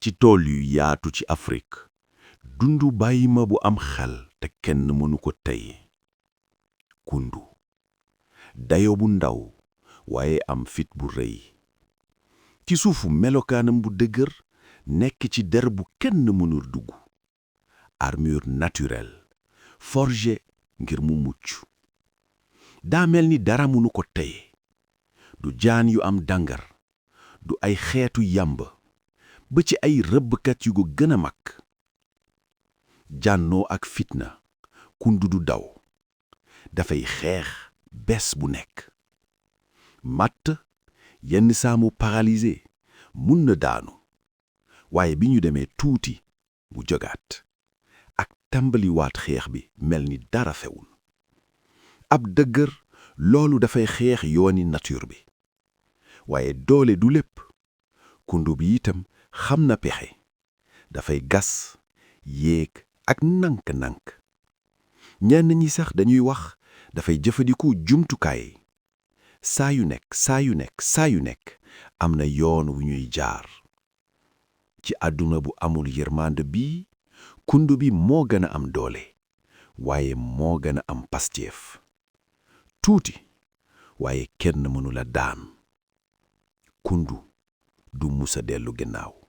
ci tool yu yaatu ci Afrique dundu bàyyima bu am xel te kenn mënu ko tey. Kundu dayo bu ndaw waaye am fit bu rëy ci suufu melokaanam bu dëgër nekk ci der bu kenn mënul dugg. Armure naturelle forgée ngir mu mucc. daa mel ni dara mënu ko teye. du jaan yu am dangar du ay xeetu yàmb ba ci ay rëbbkat yu ko gën a mag. jànnoo ak fitna kundu du daw. dafay xeex bés bu nekk. matt yenn saa mu paralysé mun na daanu waaye bi ñu demee tuuti mu jogaat ak tàmbaliwaat xeex bi mel ni dara xewul. ab dëggër loolu dafay xeex yooni nature bi waaye doole du lépp. kundu bi itam xam na pexe. dafay gas yéeg ak nank-nank. ñenn ñi sax dañuy wax dafay jëfandikoo jumtukaay. saa yu nekk am na yoon wu ñuy jaar. ci àdduna bu amul yërmande bi kundu bi moo gën a am doole waaye moo gën a am pastéef. tuuti waaye kenn mënu la daan. kundu du musa dellu ginnaaw.